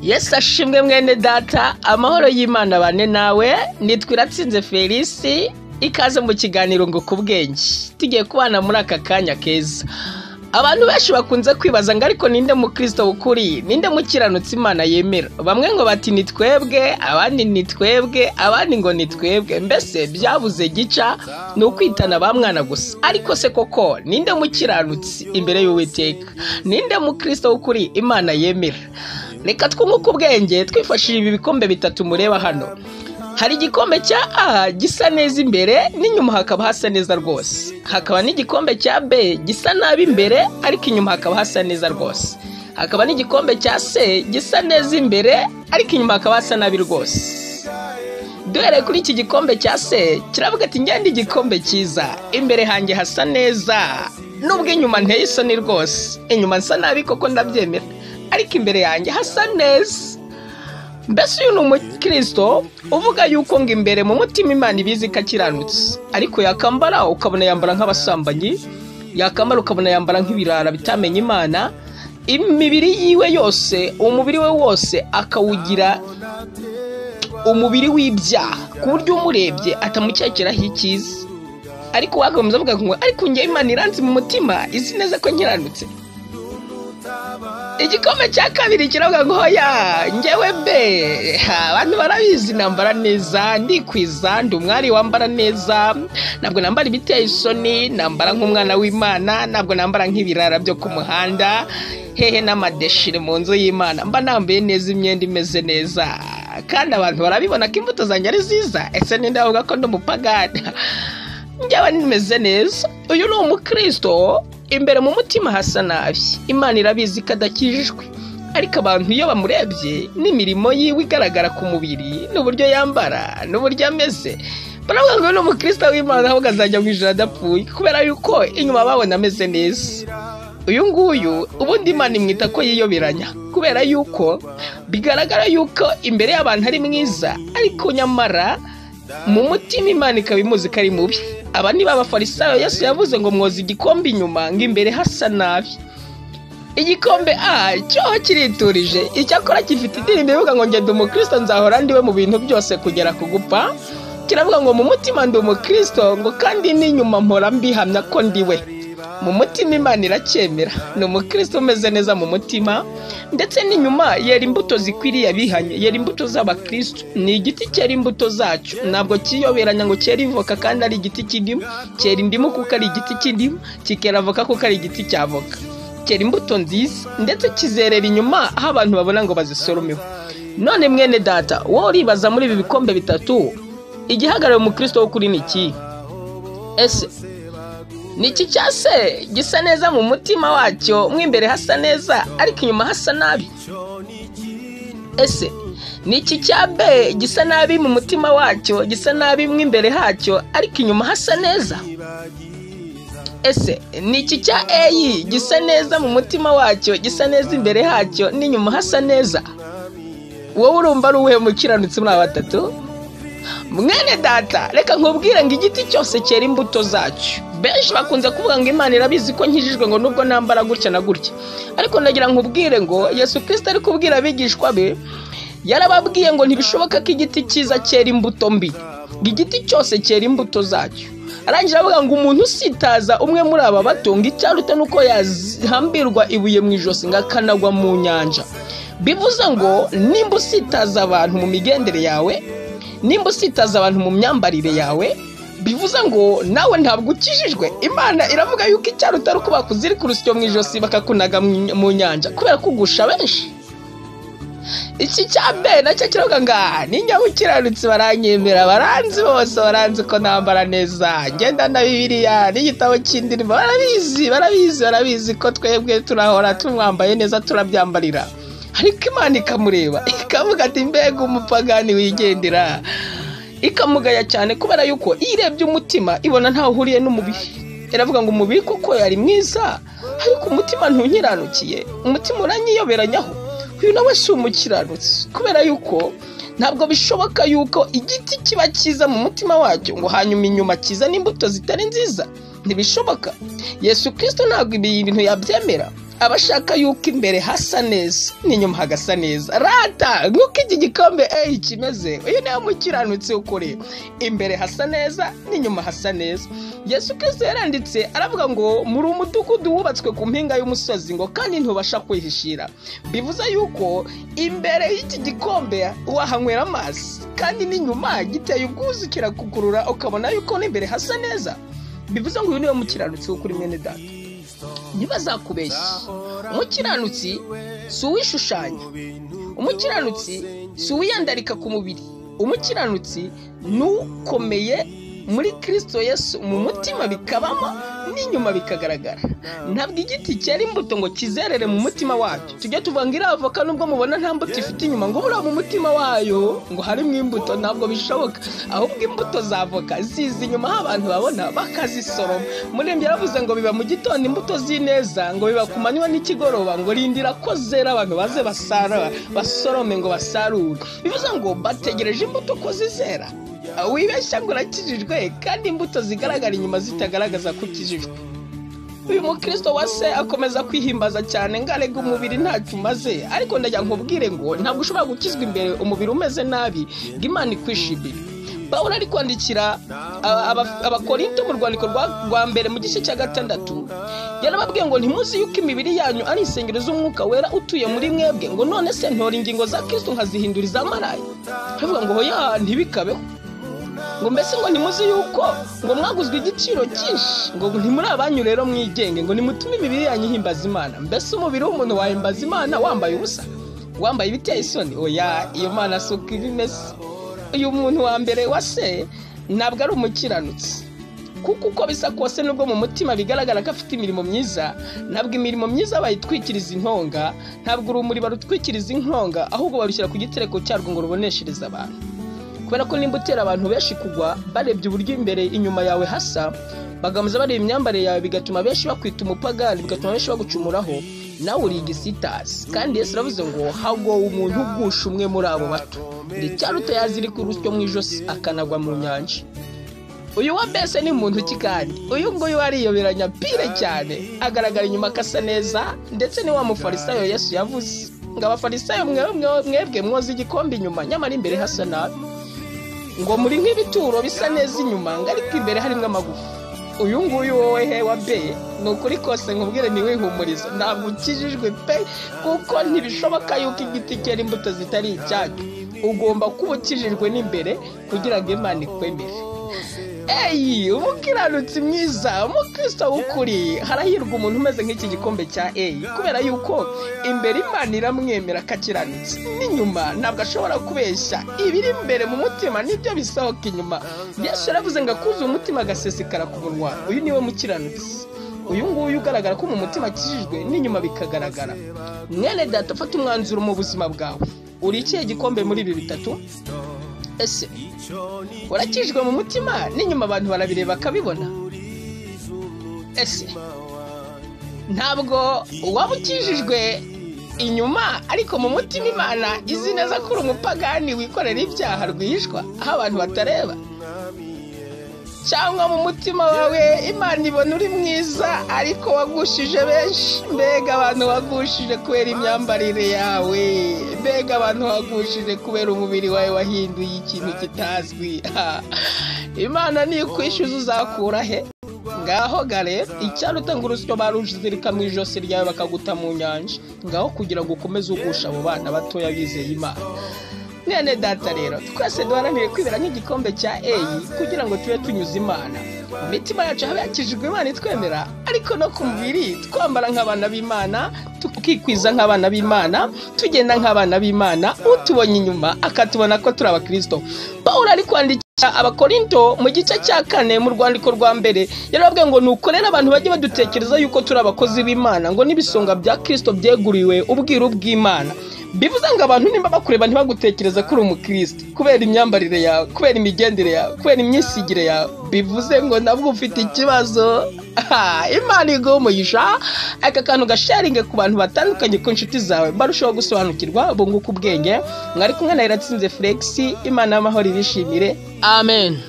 Yesu ashimwe mwene data, amahoro y'Imana bane nawe. Nitwa Iratsinze Felisi, ikaze mu kiganiro ngo ku bwenge. Tugiye kubana muri aka kanya keza. Abantu benshi bakunze kwibaza ngo ariko ninde mukristo w'ukuri, ninde mukiranutsi Imana yemera? Bamwe ngo bati ni twebwe, abandi ni twebwe, abandi ngo ni twebwe. Mbese byabuze gica, ni ukwitana ba mwana gusa. Ariko se koko ninde mukiranutsi imbere y'Uwiteka? Ninde mukristo w'ukuri Imana yemera? Reka twunguke ubwenge twifashishije ibi bikombe bitatu mureba hano. Hari igikombe cya A gisa neza imbere n'inyuma hakaba hasa neza rwose. Hakaba n'igikombe cya B gisa nabi imbere ariko inyuma hakaba hasa neza rwose. Hakaba n'igikombe cya C gisa neza imbere ariko inyuma hakaba hasa nabi rwose. Duhereye kuri iki gikombe cya C kiravuga ati ngende igikombe cyiza, imbere hanjye hasa neza nubwo inyuma nteye isoni rwose, inyuma nsa nabi koko ndabyemera, ariko imbere yanjye hasa neza. Mbese uyu ni umukristo uvuga yuko ngo imbere mu mutima Imana ibizi ko akiranutse, ariko yakambara ukabona yambara nk'abasambanyi, yakambara ukabona yambara nk'ibirara bitamenye Imana, imibiri yiwe yose, umubiri we wose akawugira umubiri w'ibyaha, ku buryo umurebye atamukekeraho icyiza. Ariko wakomeza avuga ngo ariko njye Imana iranzi mu mutima, izi neza ko nkiranutse. Igikombe cya kabiri kiravuga ngo hoya njyewe be, abantu barabizi nambara neza, ndikwiza, ndi umwari wambara neza, ntabwo nambara ibiteye isoni, nambara nk'umwana w'Imana, ntabwo nambara nk'ibirara byo ku muhanda, hehe n'amadeshire mu nzu y'Imana, mba nambaye neza imyenda imeze neza, kandi abantu barabibona ko imbuto zanjye ari nziza. Ese ninde wavuga ko ndi umupagani? Njyewe nimeze neza. Uyu ni umukristo imbere mu mutima hasa nabi, Imana irabizi ko adakijijwe, ariko abantu iyo bamurebye n'imirimo yiwe igaragara ku mubiri, n'uburyo yambara, n'uburyo ameze, baravuga ngo ni umukristo w'Imana, ahubwo azajya mu ijuru adapfuye, kubera yuko inyuma babona ameze neza. Uyu nguyu ubundi Imana imwita ko yiyoberanya, kubera yuko bigaragara yuko imbere y'abantu ari mwiza, ariko nyamara mu mutima Imana ikaba imuzi ko ari mubi. Aba ni b'Abafarisayo Yesu yavuze ngo mwoza igikombe inyuma ngo imbere hasa nabi. Igikombe A cyo kiriturije, icyakora gifite indirimbo ivuga ngo ngende umukristo nzahora ndiwe mu bintu byose kugera ku gupfa. Kiravuga ngo mu mutima ndi umukristo, ngo kandi n'inyuma mpora mbihamya ko ndiwe. Mu mutima Imana iracyemera, ni umukristo umeze neza mu mutima, ndetse n'inyuma yera imbuto zikwiriye abihanye, yera imbuto z'abakristo. Ni igiti cyera imbuto zacyo, ntabwo cyiyoberanya ngo cyera ivoka kandi ari igiti cy'indimu, cyera indimu kuko ari igiti cy'indimu, kikera avoka kuko ari igiti cya avoka. Cyera imbuto nziza ndetse kizerera inyuma aho abantu babona ngo bazisoromeho. None mwene data, wowe uribaza muri ibi bikombe bitatu igihagarariye umukristo w'ukuri ni iki? Ese ni iki cya se gisa neza mu mutima wacyo, mo imbere hasa neza ariko inyuma hasa nabi? Ese ni iki cya B gisa nabi mu mutima wacyo, gisa nabi mo imbere hacyo ariko inyuma hasa neza? Ese ni iki cya A gisa neza mu mutima wacyo, gisa neza imbere hacyo n'inyuma hasa neza? Wowe urumva ari uwuhe mukiranutsi muri aba batatu? Mwene data, reka nkubwire ngo igiti cyose cyera imbuto zacyo. Benshi bakunze kuvuga ngo Imana irabizi ko nkijijwe, ngo nubwo nambara gutya na gutya, ariko ndagira nkubwire ngo Yesu Kristo ari kubwira abigishwa be, yarababwiye ngo ntibishoboka ko igiti cyiza cyera imbuto mbi, ngo igiti cyose cyera imbuto zacyo. Arangije avuga ngo umuntu usitaza umwe muri aba bato, ngo icyaruta nuko yazihambirwa ibuye mu ijosi ngo akanagwa mu nyanja. Bivuze ngo nimba usitaza abantu mu migendere yawe, nimba usitaza abantu mu myambarire yawe, bivuze ngo nawe ntabwo ukijijwe. Imana iravuga yuko icyaruta ari uko bakuzirika urusyo mu ijosi bakakunaga mu nyanja, kubera kugusha benshi. Iki cya B nacyo kiravuga ngo ninjya mukiranutsi baranyemera, baranzi bose, baranzi ko nambara neza, ngenda na Bibiliya n'igitabo cy'indirimbo, barabizi, barabizi, barabizi ko twebwe turahora tumwambaye neza, turabyambarira. Ariko Imana ikamureba ikavuga ati mbega umupagani wigendera, ikamugaya cyane, kubera yuko iyo irebye umutima ibona ntaho uhuriye n'umubiri. Iravuga ngo umubiri koko yari mwiza, ariko umutima ntunkiranukiye, umutima uranyiyoberanyaho. Uyu nawe si umukiranutsi, kubera yuko ntabwo bishoboka yuko igiti kiba cyiza mu mutima wacyo ngo hanyuma inyuma kiza n'imbuto zitari nziza, ntibishoboka. Yesu Kristo ntabwo ibi bintu yabyemera. Abashaka yuko imbere hasa neza n'inyuma hagasa neza. Rata nk'uko iki gikombe kimeze, uyu niwe mukiranutsi w'ukuri, imbere hasa neza n'inyuma hasa neza. Yesu Kristo yaranditse aravuga ngo muri umudugudu wubatswe ku mpinga y'umusozi, ngo kandi ntubasha kwihishira. Bivuze yuko imbere y'iki gikombe wahanywera amazi, kandi n'inyuma giteye ubwuzu kirakukurura, ukabona yuko n'imbere hasa neza. Bivuze ngo uyu niwe mukiranutsi w'ukuri mwene data. Ntibazakubeshye, umukiranutsi si uwishushanya, umukiranutsi si uwiyandarika ku mubiri, umukiranutsi ni ukomeye muri Kristo Yesu, mu mutima bikabamo n'inyuma bikagaragara. Ntabwo igiti cyera imbuto ngo kizerere mu mutima wacyo. Tujye tuvuga ngo iriya avoka nubwo mubona nta mbuto ifite inyuma, ngo buriya mu mutima wayo ngo harimo imbuto, ntabwo bishoboka. Ahubwo imbuto za avoka ziza inyuma aho abantu babona bakazisoroma. Murembye yaravuze ngo biba mu gitondo imbuto z'ineza, ngo biba ku manywa n'ikigoroba, ngo rindira ko zera abantu baze basorome ngo basarure. Bivuze ngo bategereje imbuto ko zizera. Wibeshya ngo urakijijwe kandi imbuto zigaragara inyuma zitagaragaza ko ukijijwe. Uyu mukristo wa se akomeza kwihimbaza cyane ngo arega umubiri ntacyo umaze, ariko ndajya nkubwire ngo ntabwo ushobora gukizwa imbere umubiri umeze nabi ngo Imana ikwishimire. Pawulo ari kwandikira Abakorinto mu rwandiko rwa mbere mu gice cya 6, yarababwiye ngo ntimuzi yuko imibiri yanyu ari insengero z'umwuka wera utuye muri mwebwe, ngo none se ntora ingingo za Kristo nkazihindura iz'amarayi? Aravuga ngo hoya ntibikabeho. Ngo mbese ngo ntimuzi yuko ngo mwaguzwe igiciro cyinshi, ngo ntimuri abanyu rero mwigenge, ngo nimutume imibiri yanyu ihimbaza Imana. Mbese umubiri w'umuntu wahimbaza Imana wambaye ubusa, wambaye ibiteye isoni? Oya, iyo Mana si uko iba imeze. Uyu muntu wa mbere wa se ntabwo ari umukiranutsi, kuko uko bisa kose nubwo mu mutima bigaragara ko afite imirimo myiza, ntabwo imirimo myiza bayitwikiriza intonga, ntabwo urumuri barutwikiriza intonga, ahubwo barushyira ku gitereko cyarwo ngo ruboneshereze abantu. Kubera ko nimba utera abantu benshi kugwa barebye uburyo imbere inyuma yawe hasa, bagakomeza bareba imyambarire yawe, bigatuma benshi bakwita umupagani, bigatuma benshi bagucumuraho, nawe uri igisitasi. Kandi Yesu aravuze ngo hagowe umuntu ugusha umwe muri abo bato, ndetse yazirika urusyo mu ijosi akanagwa mu nyanja. Uyu wa mbese ni muntu ki kandi? Uyu nguyu ariyoberanya pire cyane, agaragara inyuma akasa neza, ndetse ni wa mufarisayo Yesu yavuze ngo abafarisayo mwebwe mwoza igikombe inyuma, nyamara imbere hasa nabi, ngo muri nk'ibituro bisa neza inyuma, ngo ariko imbere harimo amagufa. Uyu nguyu wowe he wa be, ni ukuri kose nkubwire ntiwihumurize, ntabwo ukijijwe pe, kuko ntibishoboka yuko igiti cyera imbuto zitari icyacyo. Ugomba kuba ukijijwe n'imbere kugira ngo Imana ikwemere. Eyi, umukiranutsi mwiza, umukristo w'ukuri, harahirwa umuntu umeze nk'iki gikombe cya eyi, kubera yuko imbere Imana iramwemera akakiranutse, n'inyuma ntabwo ashobora kubeshya. Ibiri imbere mu mutima nibyo bisohoka inyuma. Yesu yaravuze ngo akuze umutima agasesekara ku munwa. Uyu niwe mukiranutsi. Uyu nguyu ugaragara ko mu mutima akijijwe n'inyuma bikagaragara. Mwene data, fata umwanzuro mu buzima bwawe. Uri ikihe gikombe muri ibi bitatu? Ese urakijwe mu mutima n'inyuma abantu barabireba bakabibona? Ese ntabwo waba ukijijwe inyuma ariko mu mutima Imana izi neza ko uri umupagani wikorera ibyaha rwihishwa aho abantu batareba? Cyangwa mu mutima wawe Imana ibona uri mwiza ariko wagushije benshi? Mbega abantu wagushije kubera imyambarire yawe, mbega abantu wagushije kubera umubiri wawe wahinduye ikintu kitazwi. Imana nikwishyuza uzakura he? Ngaho gare icyaruta ngo urusyo baruzirika mu ijosi ryawe bakaguta mu nyanja, ngaho kugira ngo ukomeze ugusha abo bana batoya bizeye Imana. Nene data rero, twese duharanire kwibera nk'igikombe cya eyi kugira ngo tube tunyuze Imana. Mu mitima yacu habe yakijijwe Imana itwemera, ariko no ku mubiri twambara nk'abana b'Imana, tukikwiza nk'abana b'Imana, tugenda nk'abana b'Imana, utubonye inyuma akatubona ko turi abakristo. Pawulo ari kwandikira Abakorinto mu gice cya 4 mu rwandiko rwa mbere, yarababwiye ngo nuko rero abantu bajye badutekereza yuko turi abakozi b'Imana, ngo n'ibisonga bya Kristo byeguriwe ubwiru bw'Imana. Bivuze ngo abantu nimba bakureba ntibagutekereza ko uri umukristo kubera imyambarire yawe, kubera imigendere yawe, kubera imyisigire yawe, bivuze ngo nabwo ufite ikibazo. Imana iguhe umugisha. Aka kantu gasharinge ku bantu batandukanye, ku nshuti zawe, barushaho gusobanukirwa, bunguka ubwenge. Mwari kumwe na Iratsinze Felix. Imana y'amahoro ibishimire. Amen.